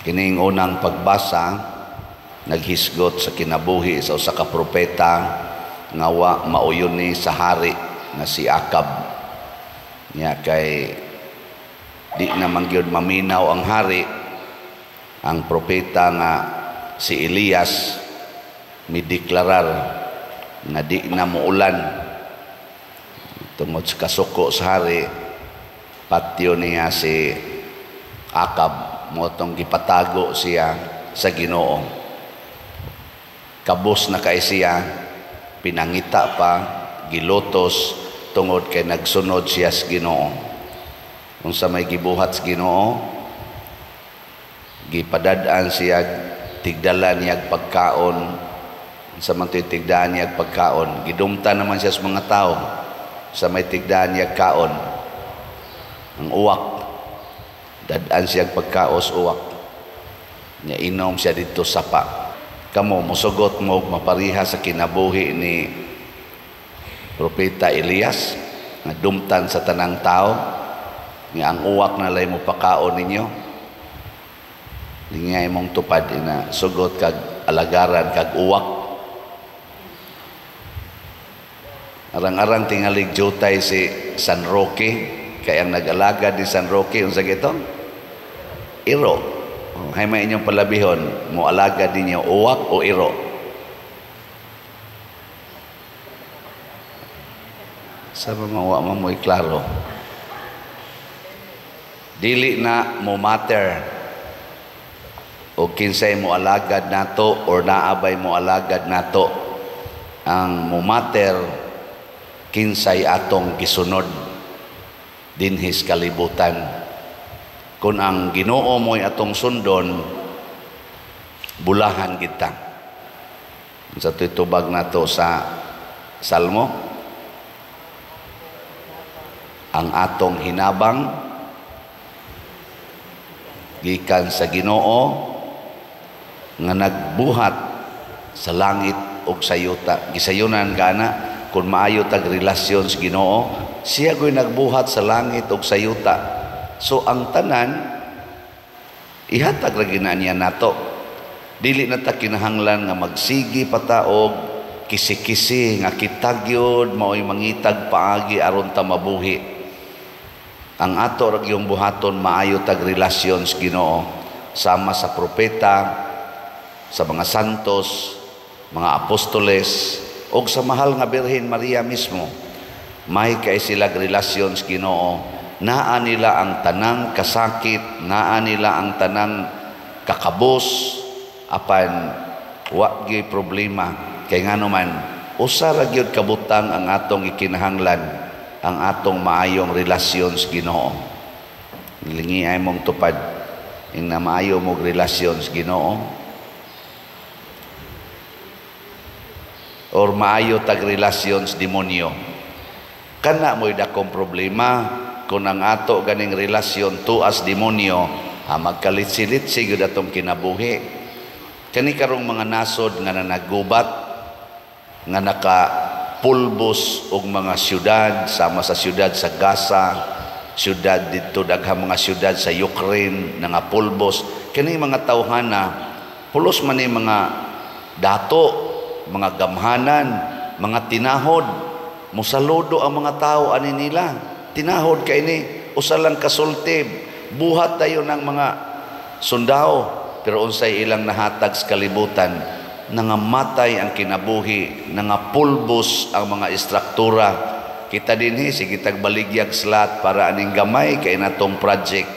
Kining unang pagbasa naghisgot sa kinabuhi sa usa ka propeta nga wa mauyon ni sa hari nga si Akab. Nya kay di naman gyud maminaw ang hari, ang propeta nga si Elias mideklarar nga di na muulan tungod sa kasuko sa hari. Patyo niya si Akab, mao tong gipatago siya sa Ginoo. Kabos na kay siya, pinangita pa, gilutos, tungod kay nagsunod siya sa Ginoo. Unsa may gibuhat sa Ginoo? Gipadad-an siya tigdala niya pagkaon. Unsa man to'y tigdaan niya pagkaon? Gidumta naman siya sa mga tao sa may tigdaan niya kaon, ang uwak. Dad-an siya pagkaos uwak. Nya inom siya didto sapa. Kamo, musugot mo mapariha sa kinabuhi ni Propeta Elias nga dumtan sa tanang tao nga ang uwak na lay mo pakaon ninyo? Lingay mong tupad ina, sugot kag alagaran kag uwak. Arang-arang tingalig jutay si San Roque, kay ang nag-alagad ni San Roque unsa gito? Iro. Oh, hay may inyong palabihon, mo alagad ninyo uwak o iro? Sa mga wa man mo'y klaro. Dili na mo matter o kinsay mo alagad nato or naabay mo alagad nato. Ang mo matter, kinsay atong gisunod dinhis kalibutan. Kung ang Ginoo mo'y atong sundon, bulahan kita. Sa tubag nato sa Salmo, ang atong hinabang gikan sa Ginoo nga nagbuhat sa langit ug sa yuta. Gisayunan kana, kung maayo tag relasyon sa Ginoo, siya goy nagbuhat sa langit ug sa yuta. So ang tanan ihatag ra gina niya nato. Dili na ta kinahanglan nga magsigi pa ta og kisi-kisi nga kita gyud maoy mangitag paagi aron ta mabuhi. Ang ato ra gyung buhaton, maayo tag relasyon sa Ginoo, sama sa propeta, sa mga santos, mga apostoles, og sa mahal nga Birhen Maria mismo. May kay sila relasyon sa Ginoo. Naa nila ang tanang kasakit, naa nila ang tanang kakabos, apan wa gyud problema. Kay ngano man, usa ra gyud kabutang ang atong ikinahanglan, ang atong maayong relasyon sa Ginoo. Lingi ay mong tupad ing na maayo mong relasyon sa Ginoo, or maayo tag relasyon sa demonyo. Kana mo'y dakong problema kung ang ato ganing relasyon tuas demonyo, ha, magkalitsi-litsi gyud atong kinabuhi. Kani karong mga nasod nga nanagubat, nga nakapulbos og mga syudad, sama sa syudad sa Gaza, syudad didto, daghang mga syudad sa Ukraine nga pulbos. Kani mga tawhana, pulos man ni mga dato, mga gamhanan, mga tinahod. Musaludo ang mga tao ani nila. Tinahod kay ni, usa lang kasulti, buhat tayo ng mga sundao, pero unsay ilang nahatag sa kalibutan? Nangamatay ang kinabuhi, nangapulbos ang mga istruktura. Kita dinhi sige tag baligyag slat para aning gamay kay natong project,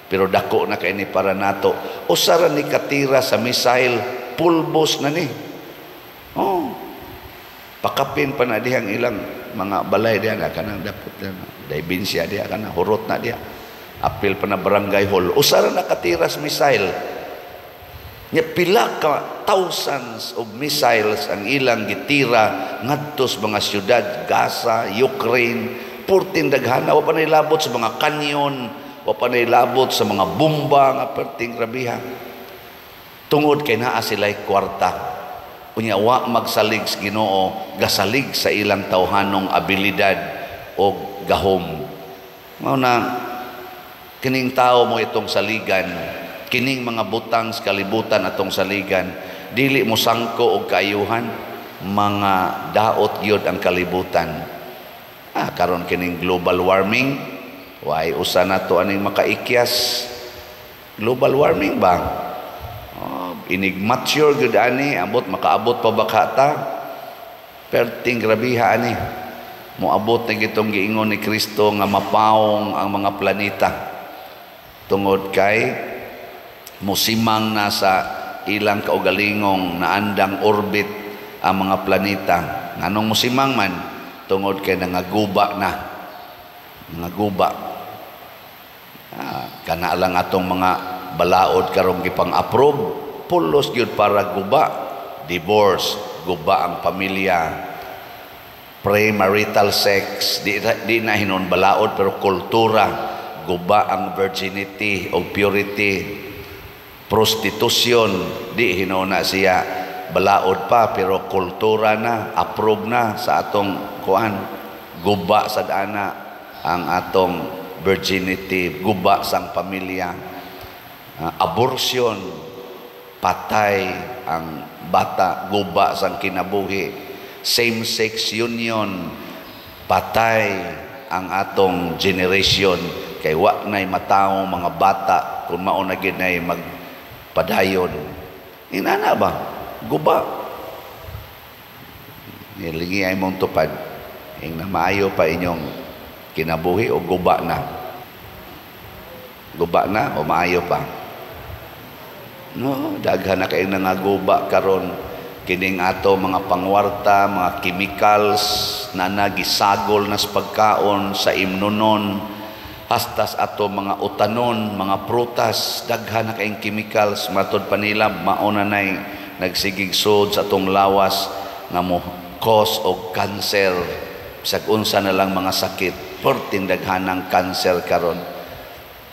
pero dako na kay ni para nato. Usa ra ni katira sa missile, pulbos na ni. Oh. Pakapin pa na dihang ilang mga balay diha na kanang dapot na daybinsya diha kana hurot na diha. Apil pa na barangay hall. Usa ra nakatira sa missile. Nya pila ka thousands of missiles ang ilang gitira ngadto sa mga syudad, Gaza, Ukraine, purting daghana, wa pa nailabot sa mga kanyon, wa pa nailabot sa mga bomba nga perting grabiha. Tungod kay naa sila'y kwarta. Unya wa magsalig sa Ginoo, gasalig sa ilang tawhanong abilidad o gahom. Mao na kining tao mo itong saligan, Kining mga butang sa kalibutan atong saligan, dili mo sangko og kaayuhan, mga daot gyud ang kalibutan. Karon kining global warming, way usa nato aning makaikyas. Global warming ba? Oh, inig mature gyud ani, ambot makaabot pa ba ka ta? Perting grabiha ani. Moabot na gitong giingon ni Kristo nga mapaong ang mga planeta tungod kay musimang na sa ilang kaugalingong naandang orbit ang mga planeta. Nganong musimang man? Tungod kay nangaguba na. Nangaguba. Kana lang atong mga balaod karong gipang-approve, pulos gyud para guba. Divorce, guba ang pamilya. Premarital sex, di na hinon balaod pero kultura, guba ang virginity o purity. Prostitution, di hinon na siya balaod pa pero kultura na, approve na sa atong kuan. Guba sa dana ang atong virginity, guba sang pamilya. Abortion, patay ang bata, guba sang kinabuhi. Same-sex union, patay ang atong generation kay wa na'y matawo mga bata kung mao na gid nay magpadayon. Inana ba? Guba. Nilingi ay mong tupad. Ing na maayo pa inyong kinabuhi o guba na? Guba na o maayo pa? No, daghan na kay nangaguba karon. Kining ato mga pangwarta, mga chemicals na nagisagol na sa pagkaon sa imnonon, hasta sa ato mga utanon, mga prutas, daghan na kayong chemicals, matod pa nila, mauna na'y nagsigig sud sa atong lawas nga mo cause og cancer, bisag unsa na lang mga sakit, perting daghanang cancer karon.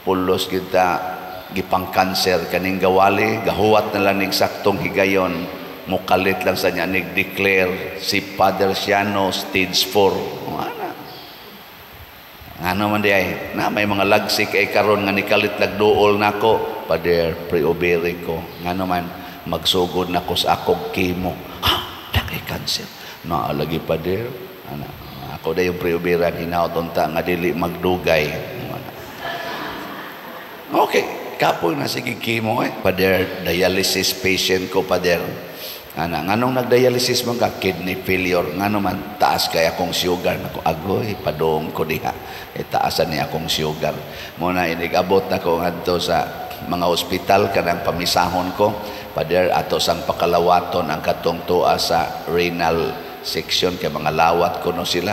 Pulos kita gipang cancer kaning gawali, gahuwat na lang ning saktong higayon. Mukalit lang sa niya nag-declare si Father Siano stage 4. Ano? Ano man di ay? Na may mga lagsik ay karon nga nikalit lagduol nako, Father, pre-ovary ko. Ngano man magsugod nako sa akong chemo. Ha, dakay cancer. Naalagi Father. Ana, ako da yung pre-overan hinaot unta nga dili magdugay. Okay, kapoy na sige chemo eh. Father, dialysis patient ko, Father. Ana, nganong nagdialysis man ka? Kidney failure. Ngano man, taas kay akong sugar. Nako, agoy, padong ko diha. E taasan ni akong sugar. Muna, inigabot na ko ngadto sa mga ospital, kanang pamisahon ko. Father, ato sang pakalawaton ang katong tuwa sa renal section, kay mga lawat ko no sila.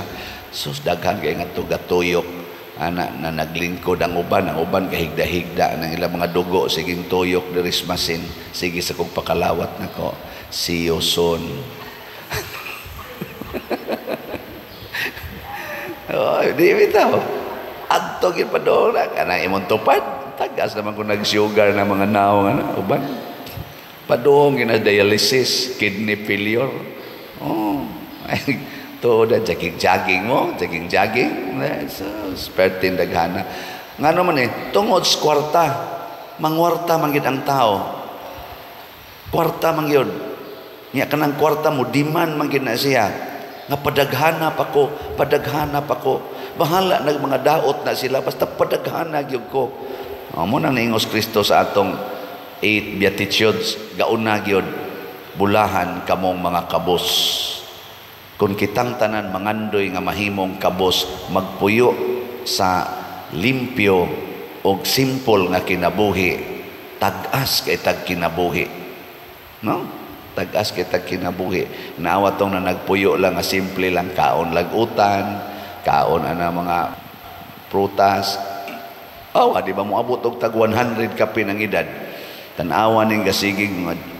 Sus, daghan kay nga tugatuyok. Ana, na naglingkod ang uban kahigda-higda ng ilang mga dugo, siging tuyok diris masin, sige sa kong pakalawat nako. See you soon. Oh, di bitaw. Adto gyud pa doon kana imong tupad. Tagas naman kung nag-sugar na mga naong ano, uban. Padung gina dialysis, kidney failure. Oh. Tuod na jogging-jogging mo, jogging-jogging. So, pertin daghana. Ngano man eh, tungod sa kwarta, mangwarta man gid ang tao. Kwarta man gyud. Nya kanang kwarta mo demand man gid na siya. Nga padaghana pa ko, padaghana pa ko. Bahala nag mga daot na sila basta padaghana gyud ko. Mo nang niingos Kristo sa atong 8 Beatitudes, gauna gyud bulahan kamong mga kabos. Kung kitang tanan mangandoy nga mahimong kabos, magpuyo sa limpyo og simple nga kinabuhi, tag-as kay tag kinabuhi. No? Tag-as kay tag kinabuhi. Naawa tong na nagpuyo lang nga simple lang, kaon lagutan, kaon ana mga prutas. Oh, di ba moabot og tag 100 kapin ang edad? Tan-awa ning gasigig mga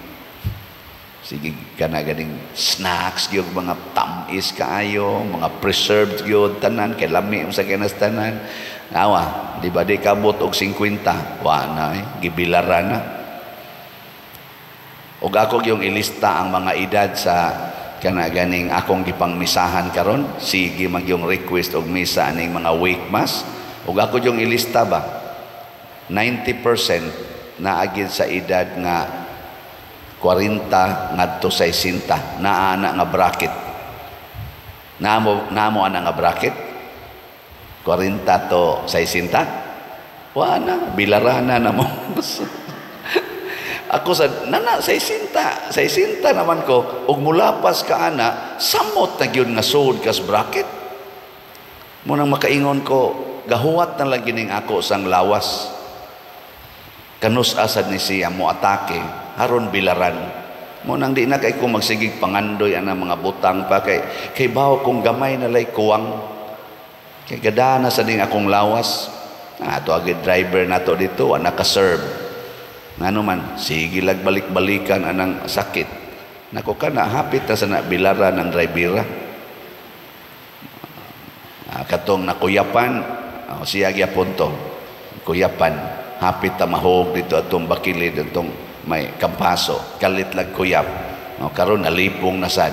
sige kana ganing snacks gyud, mga tamis kaayo, mga preserved gyud tanan kay lami sa kinas tanan. Awa, di ba di kabot og 50? Wa na eh, gibilara na. Og ako gyung ilista ang mga edad sa kana ganing akong gipangmisahan karon, sige magyong request og misa aning mga wake mass. Og ako gyung ilista ba 90% Naagid sa edad nga 40 ngadto 60, naa na nga bracket. Namo ana nga bracket 40 to 60, wa na bilarana na mo. Ako sa nana 60, 60 naman ko ug mulapas ka ana, samot na gyud nga sud kas bracket mo. Nang makaingon ko, gahuwat na lang gining ako sang lawas, kanus asad ni siya mo atake haron bilaran mo. Nang di na kay ko magsigig pangandoy ana mga butang pa, kay bawo kung gamay na lay kuwang, kay gadana sa ding akong lawas. Ato agi driver nato dito, wa naka-serve, ngano man sige lag balik-balikan anang sakit nako. Kana hapit na sa na bilaran ng drivera. Katong nakuyapan, oh, siya gyapon to kuyapan, hapit ta mahog dito atong bakilid, atong may kampaso, kalit lag kuyap. No, karon nalipong na sad,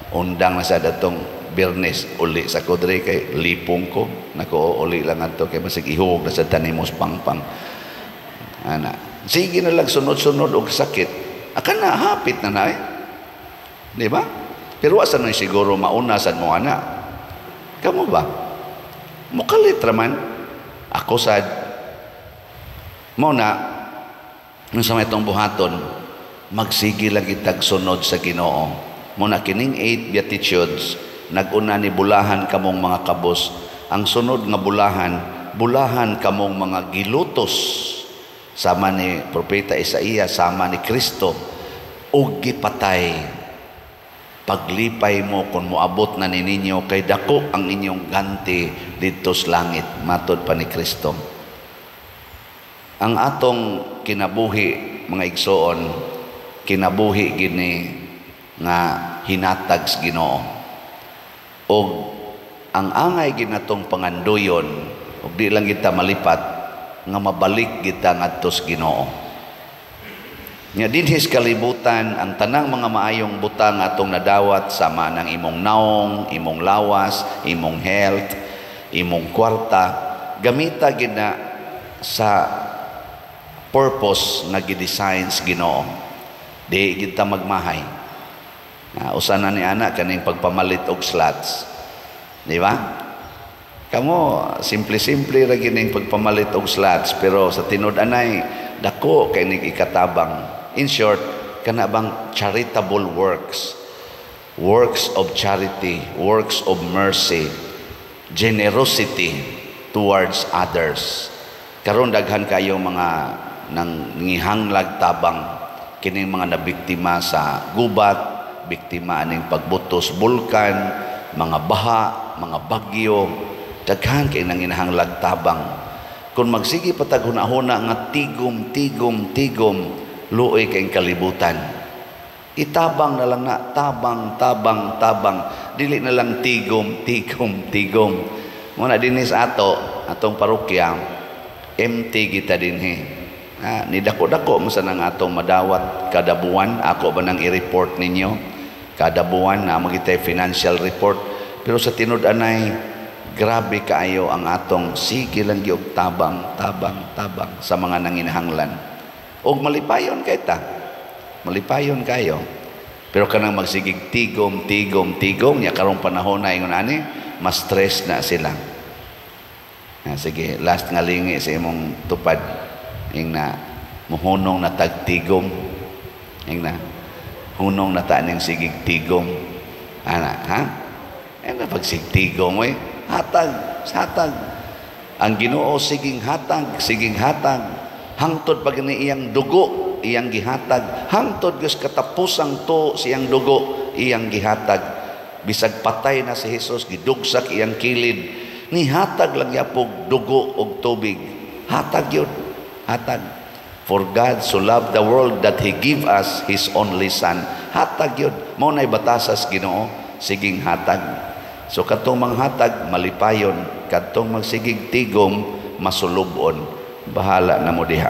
undang na sad atong Biyernes, uli sa kodre kay lipong ko nako, uli lang ato kay basig ihog na sad tanimos pangpang ana. Sige na lang sunod-sunod og sakit, akan na hapit na na eh. Di ba? Pero asa na siguro mauna sad mo ana, kamo ba mukalit raman? Ako sad mo na. Nung sa may itong buhaton, magsige lang itag sunod sa Ginoo. Muna kining eight beatitudes, naguna ni bulahan kamong mga kabos. Ang sunod nga bulahan, bulahan kamong mga gilutos. Sama ni Propeta Isaías, sama ni Kristo, ug gipatay. Paglipay mo kung moabot na ni ninyo, kay dako ang inyong ganti didto sa langit, matod pa ni Kristo. Ang atong kinabuhi, mga igsoon, kinabuhi gini nga hinatag sa Ginoo. Og ang angay ginatong panganduyon, og di lang kita malipat nga mabalik kita ngadto sa Ginoo. Nya dinhi sa kalibutan, ang tanang mga maayong butang atong nadawat, sama ng imong naong, imong lawas, imong health, imong kwarta, gamita gina sa purpose nga gi-design sa Ginoo. Di kita magmahay. Usa na ni ana kaning pagpamalit og slots. Di ba? Kamo simple-simple ra gining pagpamalit og slots, pero sa tinud anay dako kay nig ikatabang. In short, kana bang charitable works, works of charity, works of mercy, generosity towards others. Karon daghan kayo mga nang ngihanglag tabang, kining mga nabiktima sa gubat, biktima aning pagbutos bulkan, mga baha, mga bagyo, daghan kay nang ginahanglag tabang. Kung magsige patag huna-huna nga tigom, tigom, tigom, luoy kay kalibutan. Itabang na lang na, tabang, tabang, tabang. Dili na lang tigom, tigom, tigom. Muna dinis ato, atong parokya, empty kita dinhi. Ha, ni dako-dako mo sa nang atong madawat kada buwan, ako ba nang i-report ninyo? Kada buwan na magitay financial report. Pero sa tinud-anay, grabe kaayo ang atong sige lang gyud tabang, tabang, tabang sa mga nanginahanglan. Og malipayon kay ta. Malipayon kayo. Pero kanang magsigig tigom, tigom, tigom, nya karong panahon na ingon ani, mas stress na sila. Ha, sige, last nga lingi sa imong tupad. Ing na muhunong na tagtigom. Ing na hunong na ta ning sigig tigom. Ana, ha? Ay na pagsigtigom oy. Hatag, hatag. Ang Ginoo siging hatag, siging hatag. Hangtod pag ni iyang dugo, iyang gihatag. Hangtod gus katapusang to siyang dugo, iyang gihatag. Bisag patay na si Jesus, gidugsak iyang kilid. Nihatag lang yapog dugo og tubig. Hatag yun. Hatag. For God so loved the world that He give us His only Son. Hatag yun. Mao na'y batasas Ginoo, siging hatag. So katong manghatag, malipayon. Katong magsigig tigom, masulubon. Bahala na mo diha.